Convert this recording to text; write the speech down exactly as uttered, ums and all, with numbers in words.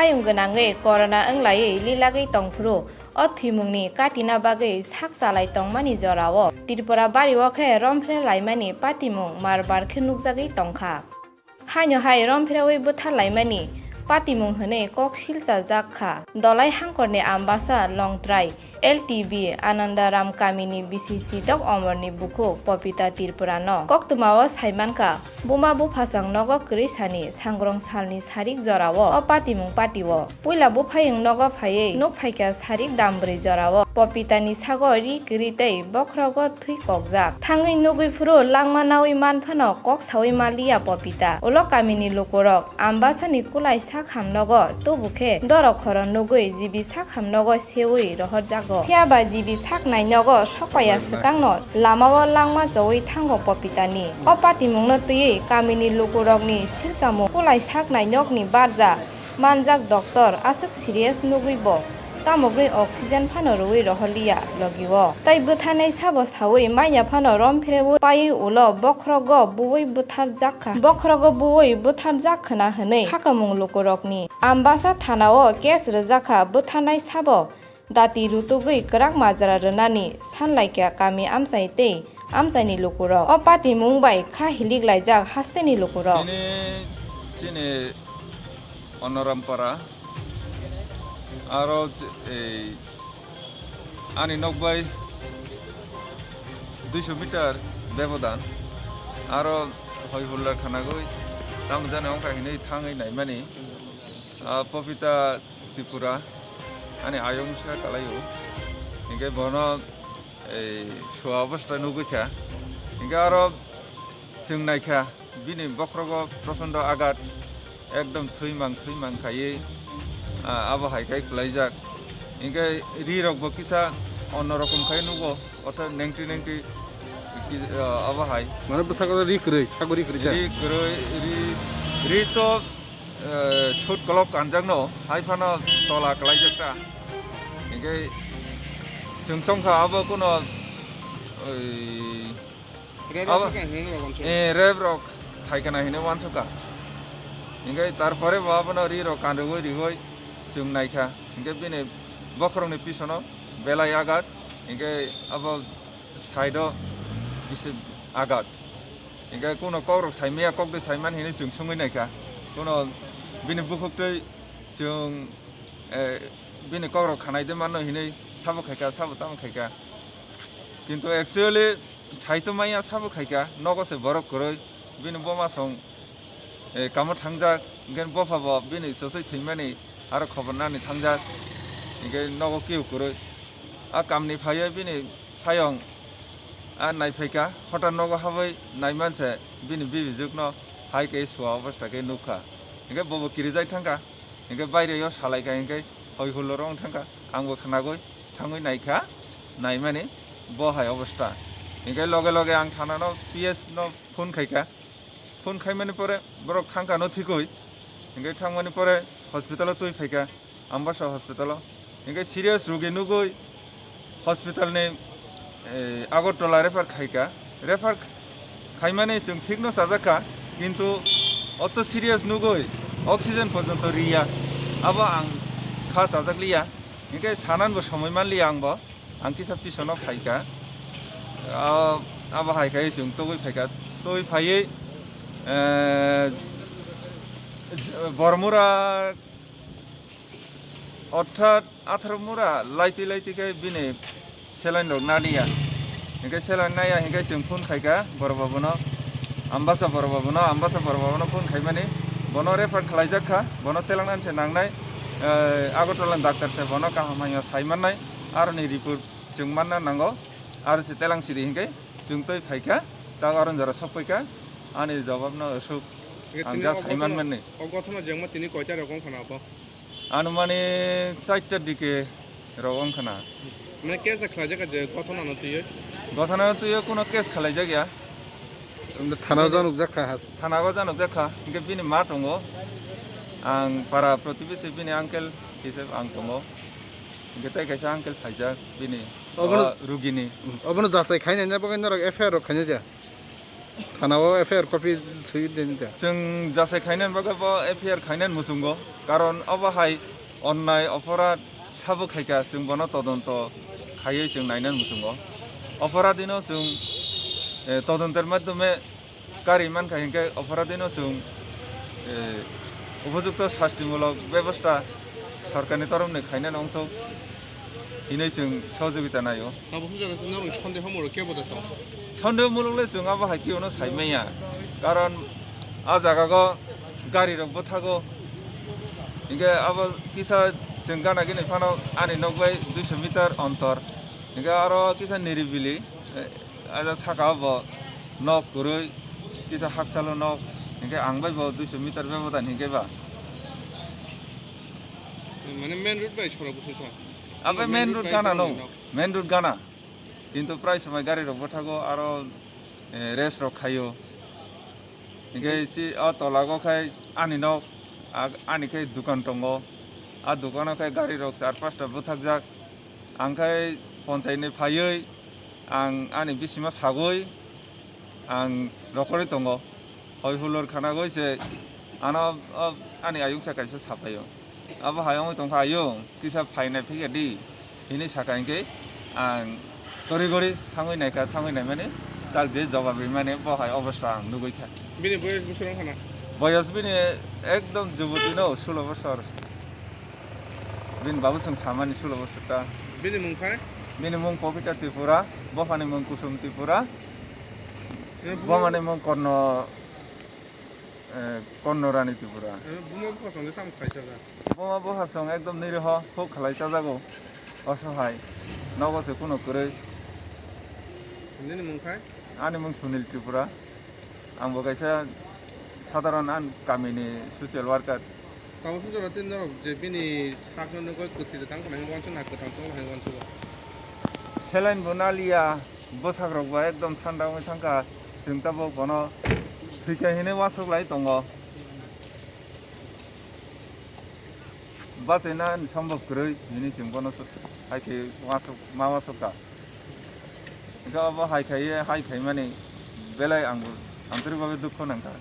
Hayung gwnangwi corona wnglaiwi lilagwi tongphuru, o thwimungni katina bagwi sak chalai tongmani jorao Tripura bario khe romphre laimani patimung mar bar khe nukjagwi tongkha. Haino hai romphreui bwthar laimani patimung hwnwi kok silchajak kha Dolai hangkorni Ambasa Longtrai L T B Anandaram kamini bisi Sidok Omorni bukhuk Popita Tripurano. Koktwmao saimankha, buma buphasong nogo kwrwi sani sangrong salni sarik jorao o patimung patio. Puila buphayung nogo phaiwi nuk phaikha sarik dambrwi jorao. Popitani sago ri kwrwi tei bokhrogo thwi kokjak. Thangwi nugwi phuru langma naui manphano kok saui manliya Popita. Ulo kamini lukurok Ambasani kulai sak hamnogo tubu khe dorok khoro nugwi jibi sak hamnogo seui rohorjago. Phiyaba jibi sak nainogo sokpaiya swkangno lamao langma choui thango Popitani. O patimungno twiwi kamini lukurokni silchamung kulai sak nainokni barja manjak doctor aswk serious nugwi bo tamogwi oxygen phano rwui rohorliya logio. Tei bwtharnai sabo saui manya phano romphreui paiwi ulo bokhrogo buui bwtharjak kha. Bokhrogo buui bwtharjak khwna hwnwi khakamung lukurokni. Ambasa thanao case rwjakha bwtharnai sabo dati rutugwi kwrak majra rwnani sanlaikha kami amchai tei amchaini lukurok. O patimung bai kha hilik laijak hasteni lukurok. Tini chini Onorampara, aro ei ani nok bai duiso meter bebodan, aro hoi hulla khanagwi tamo jani wngkha hinwi thangwi naimani, ah, Popita Tripura ani ayung sa kalaio, hinkhe bono ei sua obostha nugwi kha, hinkhe aro chwng naikha. Bini bokhrogo prochondo agat, ekdom thwimang thwimang khaiwi, ah, abo hai khai kwlaijak. Hinkhe ri rokbo kisa onno rokom khai nugo, ortho nengti nengti ki-, ah, abo hai. Mane bwskango ri kwrwi, sago ri kwrwi jak. Ri kwrwi, ri, ri to, eh, sut kolok kanjakno, hai phano tola kwlaijak ta. Hinkhe chwng songkha abo kuno, oi, Rep rok abo, khe hinwi rok wansuk. Eh, rep rok khai kana hinwi wansukha. Hinkhe tarpore bo abono ri rok kanrwgwi rigwi chwng naikha. Hinkhe bini bokhorokni pisono belai agat, hinkhe abo side o bisi agat. Hinkhe kuno kokrok saimaya, kokdwi saimani hinwi chwng songwi naikha. Kuno bini bukhuktwi chwng, eh, bini kokrok khanai de mano hinwi sabo khaikha, sabo tamo khaikha. Kintu actually, Saito maya sabo khaikha, nogo se borok kwrwi, bini boma song, eh, kamo thangjak, hinkhe bopha bo bini chosoi thwimani aro khobor nani thangjak, hinkhe nogo keu kwrwi. A kamni phaiwi bini phayong a naiphaikha, hotar nogo habwi naimanse bini bibijwkno hai khe sua obostha khe nukha. Hinkhe bobo kirijak thangkha, hinkhe baireo salaikha, hinkhe hoi hulloro wng thangkha, angbo khnagwi thangwi naikha, naimani bo hai obostha. Hinkhe loge loge ang thanano P S no phone khaikha. Phone khaimani pore borok thangkha no thikwi. Hinkhe thangmani pore hospital o twi phaikha, Ambasa hospital o. Hinkhe serious rugi nugwi hospital ni, eh, Agartala refer khaikha. Refer khaimani chwng thikno chajakha, kintu oto serious nugwi oxygen porjonto riya. Abo ang kha chajakliya. Hinkhe sananbo somoi manliya angbo. Ang kisa pisono phaikha. Ah, abo hai khai chwng tugwi phaikha. Tugwi phaiwi, eh, Bormura orthat atharo mura laitwi laitwi khe bini saline rok naliya. Hinkhe saline naiya hinkhe chwng phone khaikha borok babuno, Ambasa borok babuno, Ambasa borok babuno phone khaimani bono refer khlaijak kha, bono telangnani se nangnai, eh, Agartala ni doctor se bono kaham hamya sai mannai, aroni report chwng manna nango, aro se telang siri hinkhe chwng twi phaikha, tak aro jora sok paikha, ani jawab no aswk ang ja sai manmani. O gothona jengma tini koita rok wngkha na abo? Anumani charta dike rok wngkha na. Mane case khlaijak je gothona no twiwi? Gothona no twiwi kuno case khlaijak ya. Thana o januk jak kha has. Thana o januk jak kha, hinkhe bini ma tongo. Ang para protibesi bini uncle hisab ang tongo. Hinkhe tei kaisa uncle phaijak bini, obono, ah, rugini. Obono jasai khainai na bagwi norok F I R rok khainai dia? Thana o F I R copy swi din de. Chwng jasai khainani bagwi bo F I R khainani muchungo, karon obo hai onnai oporadh sabo khaikha, chwng bono todonto khaiwi chwng nainani muchungo. Oporadhino chwng, eh, todonter madhyome kari mankha hinkhe oporadhino chwng, eh, upojukto sastimulok bebosta sorkarni toromni khainani wngthok hinwi chwng sohojogita naio. Abo hwnjak norok sondeho mulok kebo da tong? Sondeho mulok le chwng abo hai khe ono sai manya, karon a jaga go gari rok bwthago, hinkhe abo kisa chwng gana gini phano ani nok bai duiso meter ontor, hinkhe aro kisa niribili, eh, aja saka o bo nok kwrwi, kisa hakchalo nok, hinkhe ang bai bo duiso meter bebodan hinkhe ba. Mane main road bai sora busa sa? Abo main road gana no, main road gana. Kintu prai somoi gari rok bwthago aro, eh, race rok khaio. Hinkhe chi o tola go khai ani nok, ag-, ani khai dukan tongo. A dukano khai gari rok char pasta bwthakjak. Ang khai ponchai ni phaiwi ang ani bisima sagwi ang rokorwi tongo. Hoi hulor khana goi se ano, o, ani ayung sa kaisa sapaio. Abo hai wngwi tongkha, "Ayung, kisa phainai phikya di," hinwi saka hinkhe ang tori gori thangwi naikha, thangwi naimani tak je jobab rimani bo hai obostha ang nugwi kha. Bini boyos bosor wngkha na? Boyos bini ekdom juboti no, sulo bosor. Bini babu chwng samani sulo bosor ta. Bini mung khai? Bini mung Popita Tripura, bophani mung Kusum Tripura, eh, bumung bumani mung Korno, eh, Korno Rani Tripura. Eh, buma bupha chwngno tamo khlai chajak? Buma bupha chwng ekdom niriho, huk khlai chajago, osohai, nogo se kuno kwrwi. Nini mung khai? Ani mung Sunil Tripura. Ang bo kaisa sadharon an kamini social worker. Tamo sujaro tin norok je bini sakno nugwi kwthwi tang khna hwnwi uansuk na kwthang tongo hai uansugo. Saline bo naliya, bwsak rok bo ekdom thanda wngwi thangkha, chwng tabuk bono thwikha hinwi uansuk lai tongo. Bachaina sombhob kwrwi hinwi chwng bono hai khe uansuk ma uansukha. Hwnkhe obo hai khaiwi, hai khaimani belai ang bo antorik bhabe dukho nangkha.